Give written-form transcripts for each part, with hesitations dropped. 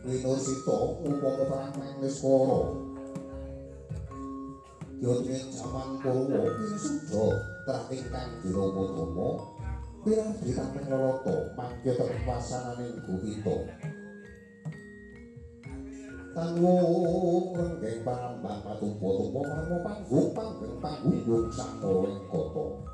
Winursita upama perang Niskara. Yodene jaman Purwa wisuda trah ingkang Diramadama pirang ditamping lelata mangke terwasananing Gupita. Tanwung renggeng parambang patumpa-tumpa marma panggung panggeng panggung samara ing kota.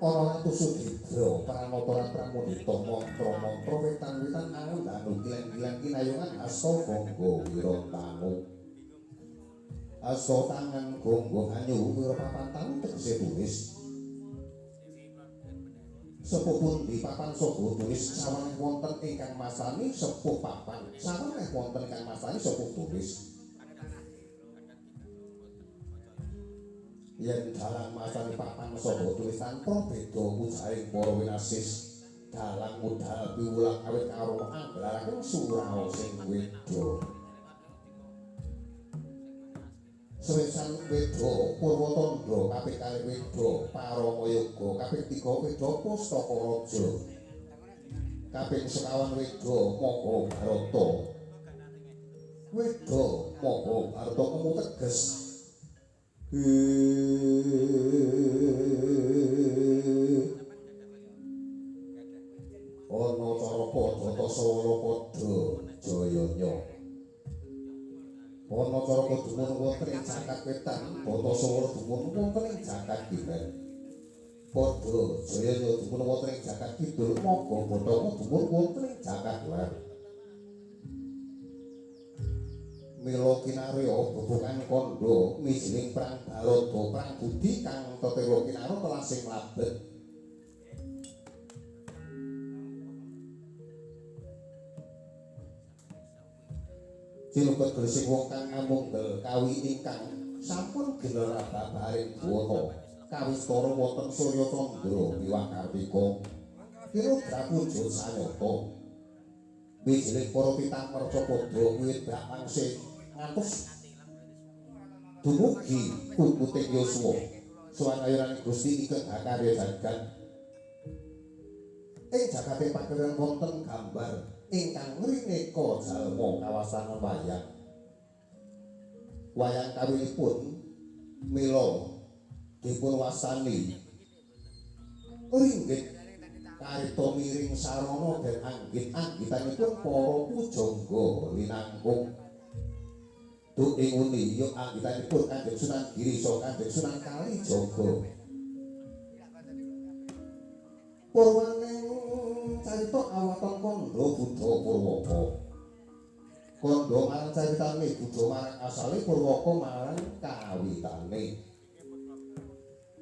Ana Sudidra pranata pramudita mantra-mantra wetan-wetan anu gilang-gilang kinayungan asa gangga wirantanu. Asa tangan gangga anyu wira papan tanu tegese tulis. Sepuh pundi papan saha tulis saweneh wonten ingkang masani sepuh papan saweneh wonten ingkang masani sepuh tulis. Yen dalang masani papan saha tulis tanpa beda ujaing para winasis dalang udal piwulang awit karo anggelaken suraosing weda. Sewisan weda Purwatandha kaping kalih weda Paramayoga kaping 3 weda Pustaka Raja kaping sekawan weda Mahabharata. Weda Mahabharata kemu teges ana caraka data sawala padha jayanya. Ana caraka dumunung wonten ing jagat wetan, data sawala dumunung wonten ing jagat kilen. Padha jayanya dumunung wonten ing jagat kidul, maga bathara dumunung wonten ing jagat ler. Mila kinarya bubukan kandha mijiling perang Balada perang budi kang tetela kinarya telasing mlabet. Ciluket gresik wong kang amunggel kawi ingkang sampun gelar babaring buwana kawistara wonten Surya Candra miwah Kartika kinudra wujud sanyata. Mijiling para titah merca padha wiwit bramangse ngantos dumugi kukuting yuswa sowan ayuraning Gusti ingkang hakarya jagat. Ing jagate pakeran wonten gambar ingkang ngrineka jalma kawasanan wayang. Wayang kawinipun mila dipun wasani ringgit karita miring sarana den anggit-anggitanipun para pujangga linangkung. Duk ing uni ya anggitanipun Kanjeng Sunan Giri saha Kanjeng Sunan Kalijaga. Purwaning carita awaton kandha Buddha Purwaka. Kandha marang caritane Buddha marang asale Purwaka marang kawitane.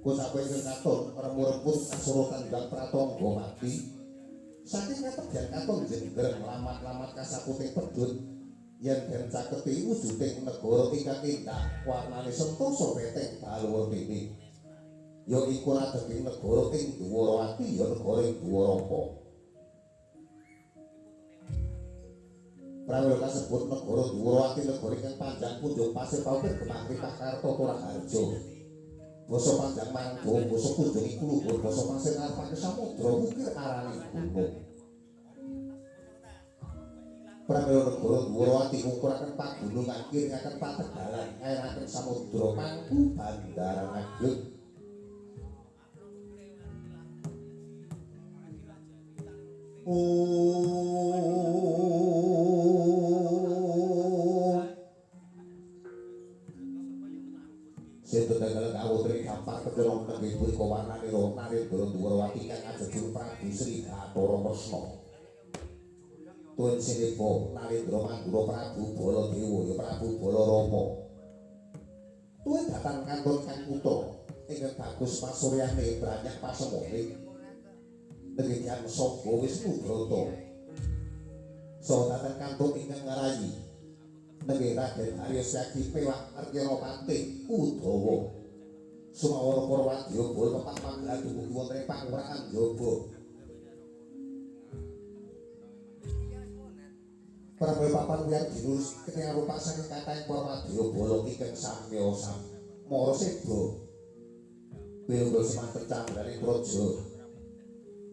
Kusapa ingkang katon remu-remput asura tandang pratangga mati. Saking katedyan katon jengger lamat-lamat kasaputing pedhut yen den caketi wujuding negara ingkang indah warnane sentosa peteng baluwertini. Ya iku radeging negara ing Dwarawati ya negara ing Dwaraka. Prawira kasebut negara Dwarawati negara ingkang panjang punjung pasir paukir gemah ripah karta Toraharja. Basa panjang marang dawa basa punjung iku luhur basa pasir ngarepake samudra wukir arane gunung. Pramila negara Dwarawati ngukuraken pagunungan kiringaken pategalan ngairaken samudra mangku bandaran ageng. Setu dagal kawutri gampar kecelong nembe punika warnanira Narendra Dwarawati kang ajejur Prabu Sri Bathara Kresna. Tuwin sineba Narendra Mandura Prabu Baladewa ya Prabu Balarama. Tuwin datang kantun kang putra ingkang bagus pasuryane branyak pasemone. Negedian Sangga Wisnu Brata. Saha datang kantun ingkang ngarayi. Nggih Raden Arya Syagi pewak Aryanapati Udawa. Sumawara para wadyabala pepak panggelan dumugi wonten ing pangurakan jaba. Prabu papan wiyar dinulus ketingal rupa saking kathahing para wadyabala ingkang samya samara seda. Pilungga semanten cambraning praja.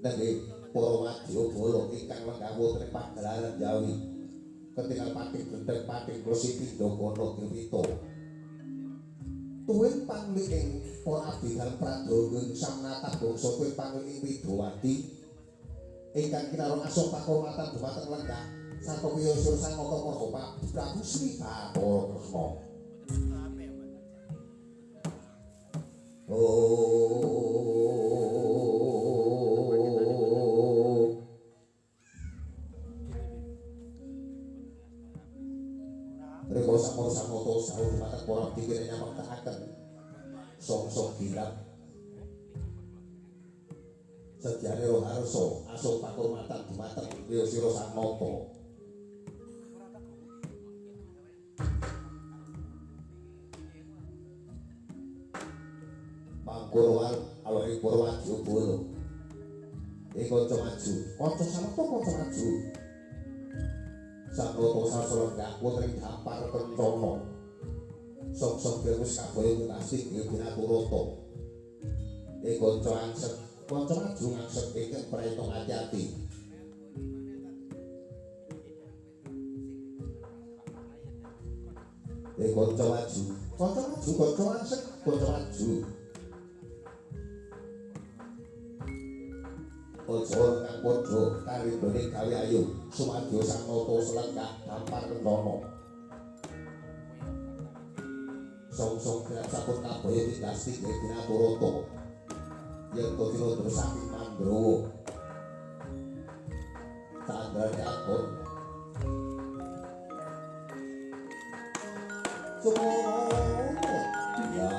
Nanging para wadyabala ingkang lenggah wonten ing pagelaran Jawi ketingal patih gendheng patih Resi Pindakana Grewita. Tuwin pangliking para abdi dalem Pradangga ing samnatah bangsa tuwin pangliking Widowati ingkang kinarung asuh pakurmatan dumateng lenggah sarta wiyosur sanata marga Prabu Sri Bathara Kresna. Rebo samara sanata sawuh dumateng para abdi kirang nyamektakaken song-song gilap sejane roharsa asuh pakurmatan dumateng wiyosura sanata. Mangkono alohe para wadyabala. Kanca maju, kanca samekta kanca maju. Sanata sarsa lenggah wonten ing dampar kencana. Sok-sok wis kabaya mungkasi Binaturata. Kanca angsek, kanca maju ngangsek ingkang praetong ati-ati. Kanca maju, kanca maju, kanca angsek, kanca maju. Aja kang padha karindone gawe ayu sumadyo sanata selenggah dampar kencana. Song-song kirap sampun kabaya pindasti Binaturata. Yen to tinundra saking Mandrawa. Candrane atur. Sumono ya.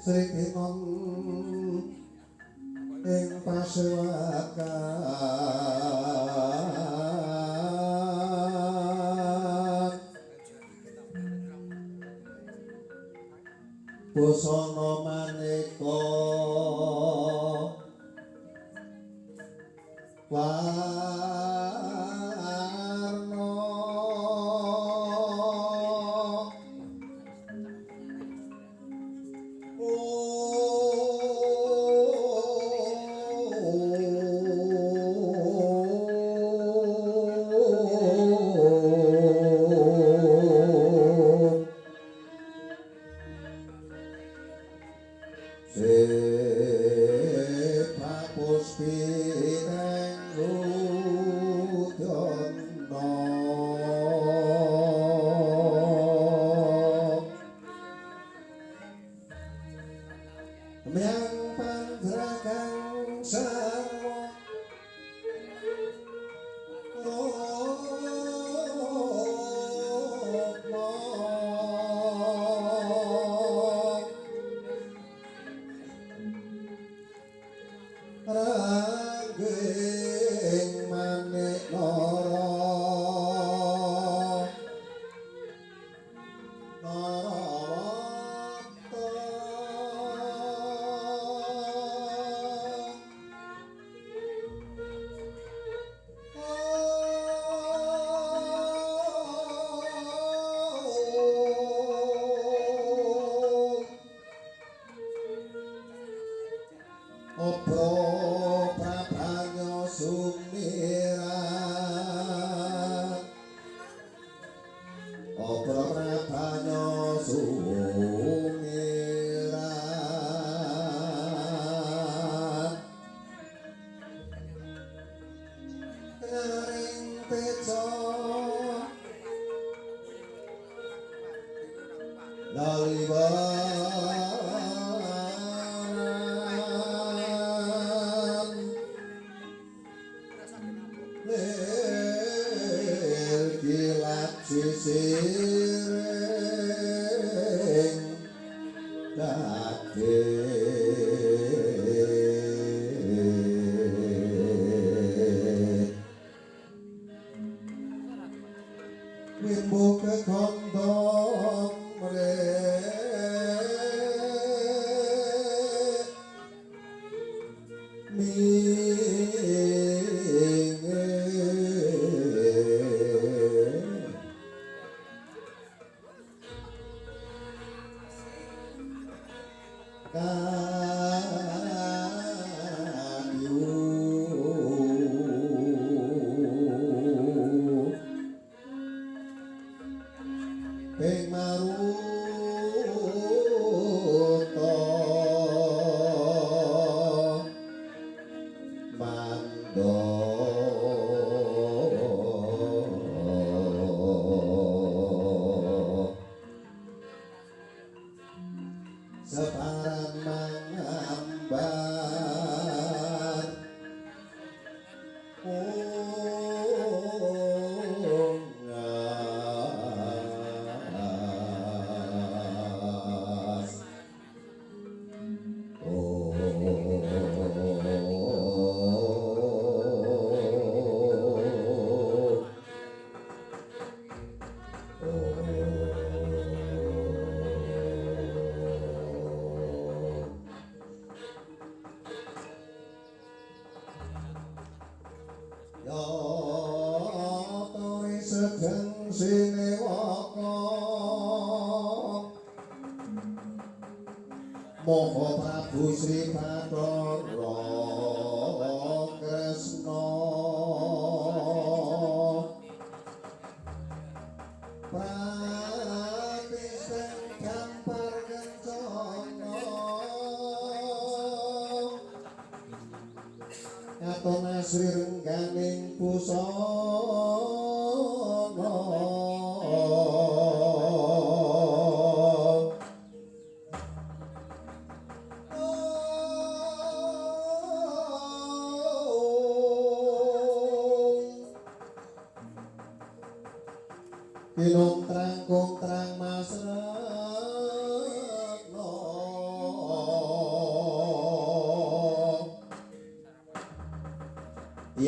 Sri Kinon ing pasewakan busana maneka warna Moho Prabu Sri Bathara Kresna Pratiseng gampar kencana katon asri rengganing busana. Kinontrang kontrang mas retno.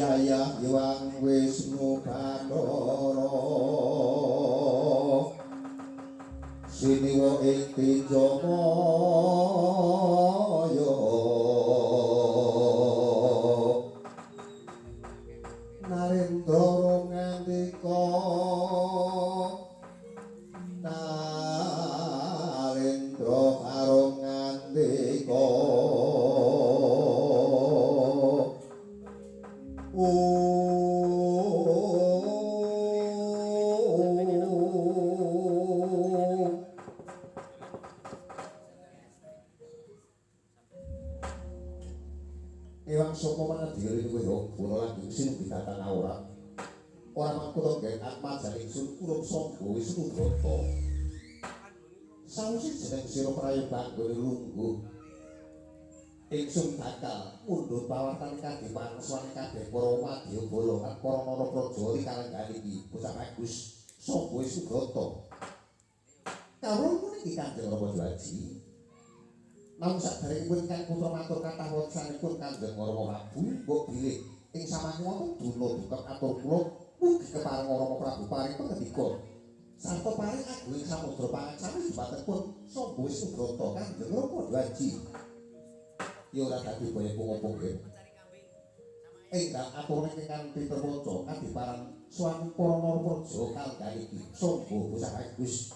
Yaya Hyang Wisnu Bathara siniwa ing Tejamaya Narendra ngandika Narendra karo ngandika Ewang sapa mangadya kowe yo lan sing bidatan ora ora mangkut nggen atmajan ingsun kurup sangga Wisnu Brata. Sawise jeneng sira prayoga anggone lungguh ingsun bakal mundhut pawartan kadipan suwane kabeh para wadyabala lan para narapraja kalenggan iki bocah bagus sangga Wisnu Brata. Kawula niki Kanjeng Rama Dwaji. Namung saderengipun ingkang putra matur kathah weksanipun Kanjeng Rama Prabu mbok bilih ing samangke wonten duna duka atur kula mugi kepareng Rama Prabu paring pangendika sarta paring agung ing samudra pangaksami dumatengipun Sangga Wisnu Brata Kanjeng Rama Dwaji. Ya ora dadi baya pungopo nggih. Enggal aturane ingkang piterwaca kadiparan suwan para narapraja kalenggan iki sangga bocah bagus.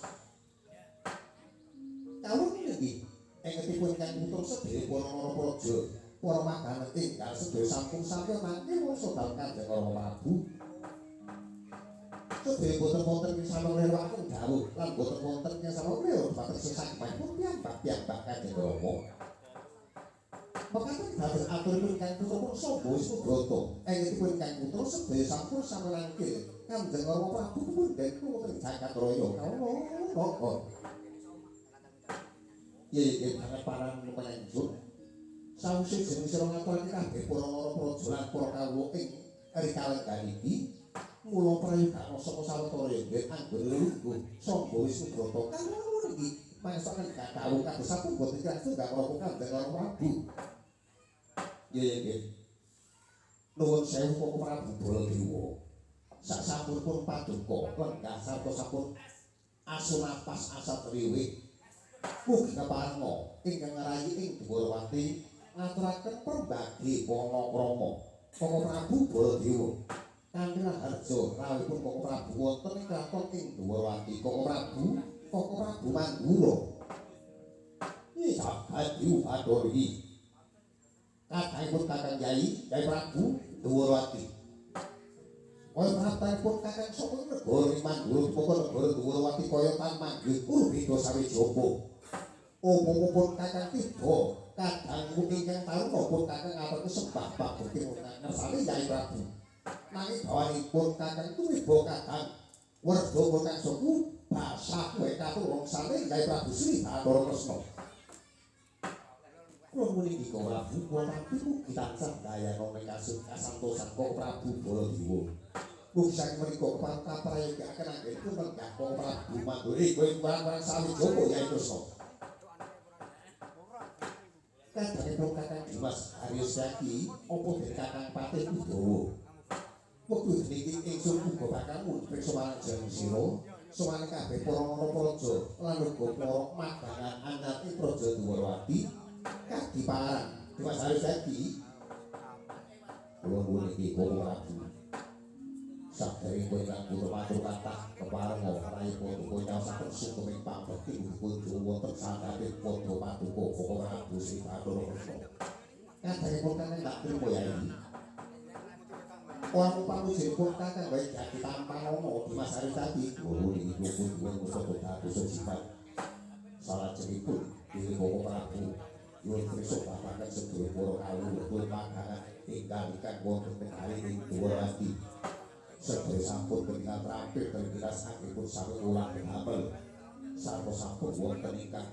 Kawula niki engetipun ingkang putra sedaya para narapraja para maganen ingkang sedaya sampun sampun mangke wangsa dalem Kanjeng Rama Prabu. Sedaya boten wonten ing samanglewaken dawuh lan boten wonten ing samanglewa dhumateng sesakipun piyambak-piyambak Kanjeng Rama. Mekaten dados aturipun ingkang putra pun Sangga Wisnu Brata. Engetipun ingkang putra sedaya sampun samelangke Kanjeng Rama Prabu punden wonten ing jagat raya. Kawula Iya banget parang lumayan. Sawise jeneng sira ngaturake kabeh para narapraja lan para kawula ing rikalenggan iki, mula prayoga saka sawetara nggih anggone lungguh Sangga Wisnu Brata kawula niki mayosaken kakawuh kados sampun boten kirang gak ngroko Kanjeng Rama Prabu. Iya nggih. Nuwun sewu Koko Prabu Baladewa. Sak sampunipun paduka lenggah sarta sampun asunapas asat riwih mugi keparenga ingkang ngrayi ing Dwarawati ngaturaken permbagi panakrama Koko Prabu Baladewa kanthi raharja rawuhipun Koko Prabu wonten ing kraton ing Dwarawati. Koko Prabu Mandura iki jagat Bathara iki kadangipun Kakang Yai Yai Prabu Dwarawati kaya praptanipun Kakang saka negara ing Mandura dipoko negara Dwarawati kaya tan manggih kurbida sawijaba. Upama-pun Kakang tiba kadang ingkang taruna pun Kakang ngaturake sembah pabekti ngersane Yai Prabu. Nanging bawanipun Kakang tumiba kadang werda pun suku basah kowe katurung sane Yai Prabu Sri Bathara Kresna. Kula muni iki Prabu kula tampi mugi tansah dayana ing kasantosan Koko Prabu Baladewa. Mugi saking menika kepareng kaprayogaaken anggenipun lenggah Koko Prabu Mandura kowe kurang-kurang sawijaba Yai Kresna. Kadangipun Kakang Dimas Haryosaki apa dene Kakang Patih Kudawa. Wektu niki ingsun uga bakal mundhut priksa marang jeneng sira, sowan kabeh para narapraja lan uga para magangan anyar ing Praja Dwarawati kadiparan Dimas Haryosaki. Kula nuwun iki Koko Prabu. Saderengipun ingkang putra matur kathah keparenga rayi paduka nyaosaken sungkeming pabekti mugi wonten sandhape padha paduka Koko Prabu Sri Bathara Kresna. Kadangipun Kakang tak trima Yai. Ora pamujipun Kakang wae dadi tampanana Dimas Haryosaki. Kula niki kula nuwun dados sifat salajengipun bilih Koko Prabu nyuwun priksa babagan sedaya para kawula pun magangan ingkang ingkang wonten negari ing Dwarawati. Sedaya sampun ketingal terampil terkilas anggenipun sami ulang damel sarta sampun wonten ingkang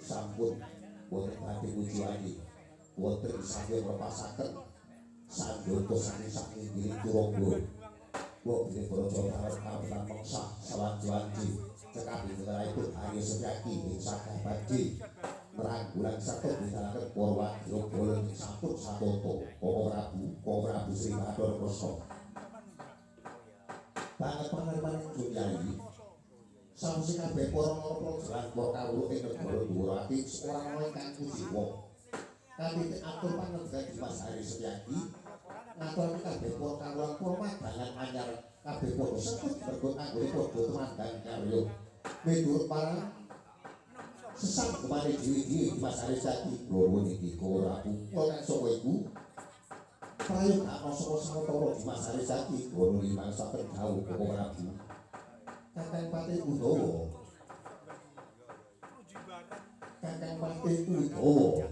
sampun wonten badhe pujiani wonten sampun nglepasaken sanjata saking saking Turangga. Mbok bilih para jawara kawitan mengsah sawanci-wanci cekap dintenipun Arya Setyaki ing sagah badhe Meranggulan sarta bidalaken para wadyabala ing sampun satata. Koko Prabu Sri Bathara Kresna. Banget panerimaning Jun Yayi. Sawise kabeh para nara lan para kawula ing negara Dwarawati ora ana ingkang kuciwa. Kanthi atur pangerdikan Dimas Hari Setyaki ngaturake kabeh para kawula para madangan anyar kabeh padha sekut mergo anggone padha tumandang karya. Miturut para sesanggemane dhewe-dhewe Dimas Hari Setyaki nuwun iki Prabu kula kang saka iku prayoga saka sawetara Dimas Hari Setyaki nuwun limang saben dawuh Koko Prabu. Kakang Patih Udawa. Kakang Patih Udawa.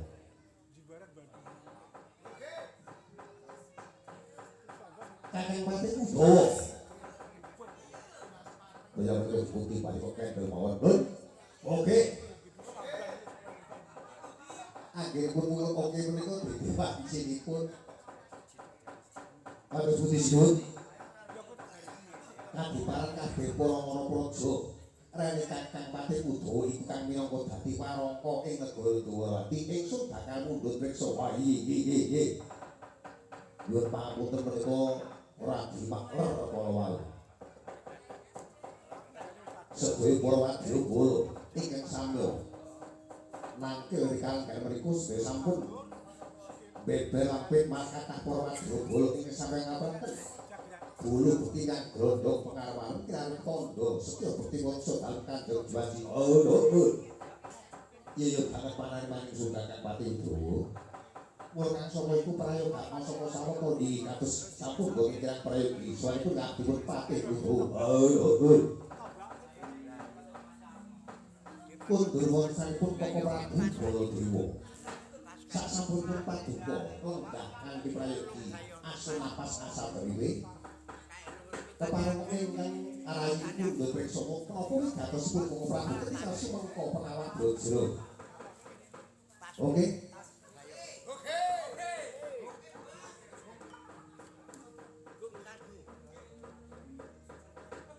Kakang Patih Udawa. Kaya menika putih paling kendel mawon. Oke. Anggenipun kula oke menika dadi isinipun. Kados pundi suwun? Kadiparan kabeh para praja rene Kakang Patih Udawa iku kang minangka dadi warangka ing negara Dwarawati ingsun bakal mundhut priksa. Wah iya. Nyuwun pangapunten menika ora dimakler kala wau. Sedaya para wadyabala ingkang samya nangkil rikalenggan mriku sedaya sampun bebel apik makathah para wadyabala ingkang samya ngapunten. Bulu bukti kang grondong pengarwan kirang tandha setya bukti wangsa dalem Kanjeng Dwaji. Oh lho. Iya ya banget panarimaning ingsun Kakang Patih Udawa. Mula kang saka iku prayoga saka sawetara di kados sampun boten kirang prayogi. Soalipun ngabdipun Patih Udawa. Oh lho. Kundur wangsanipun Koko Prabu Baladewa. Sak sampunipun paduka lenggah kanthi prayogi asul napas asal dhewe. Kepareng ingkang arahi mundhut priksa menapa wigatosipun Koko Prabu ketika sumengko penawan Brajra. Oke.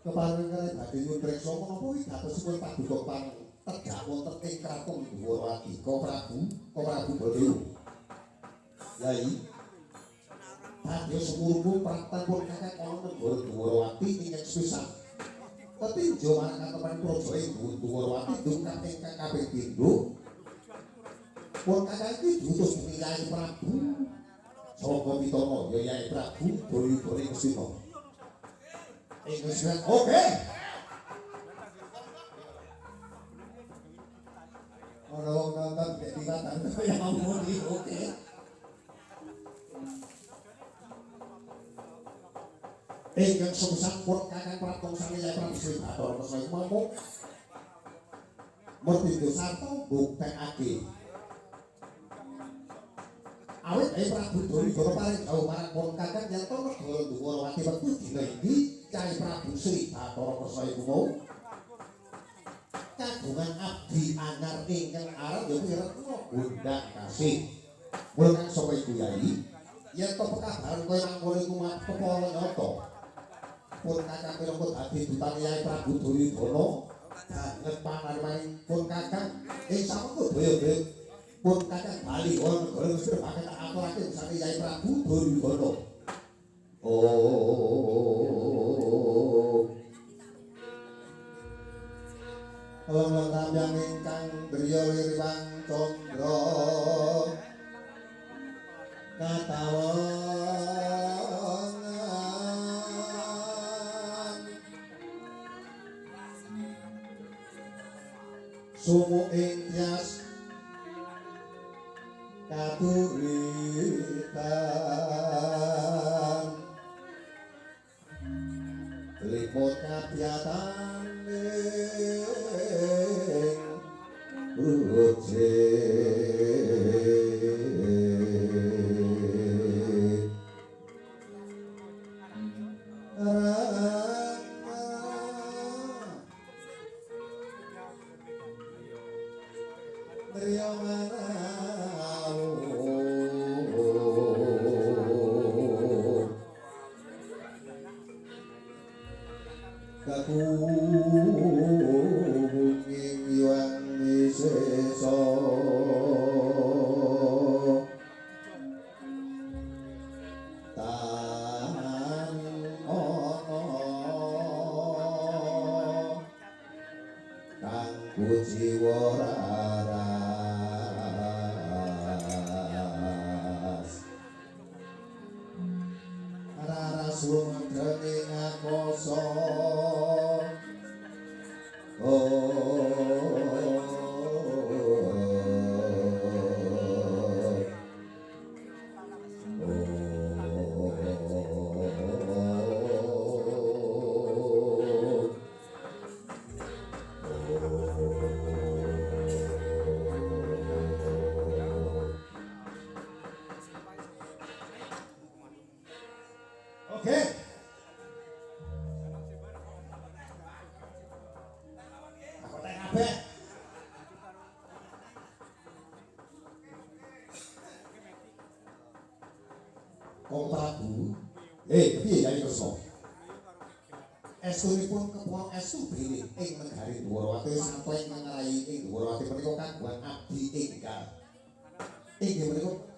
Kepareng ingkang badhe nyuwun priksa menapa wigatosipun paduka pang tejak wonten ing kraton Dwarawati. Koko Prabu Baladewa. Yai Badhe sumurbu pratan pun kakang ana negara Dwarawati ingkang sepisan. Tetinjo marang katepan praja ing Dwarawati dungkap ingkang kaping pindho. Pun kakang iki diutus dening Yai Prabu Jaka Pitana, ya Yai Prabu Duryudana ing Ngastina. Ing Ngastina. Oke. Ana wong nonton gek diwatan ya ampun iki oke. Ingkang sepisan pun kakang Prabu Sang Yai Prabu Sri Bathara Kresna iku mampu mertindho sarta mbuktekake. Awit Yai Prabu Duryudana paring dawuh marang pun kakang yen to negara Dwarawati wektu dina iki Yai Prabu Sri Bathara Kresna iku mau kagungan abdi anyar ingkang aran ya kuwi Retna Gondang Kasih. Mula kang sapa iku Yai? Yen to pekabaran kaya mangkono iku kepala nyata. Pun kakang minangka dadi dutane Yai Prabu Duryudana banget panarimaning pun kakang ing samengko daya-daya pun kakang bali ana negara Mesir bakal tak aturake usane Yai Prabu Duryudana. Oh. Leleng ramyang ingkang driya liriwang candra katawangan sumu ing tias katuritan limut kabyatane ing Kakuhunging yuang wisesa. Kuciwa raras raras lumedheng ing akasa. Oke. Aku tak kabeh. Kong Prabu, piye Yayi Kresna? Estunipun kepara estu bilih ing negari Dwarawati sampe ngrayi ing Dwarawati menika kagungan abdi enggal. Inggih menika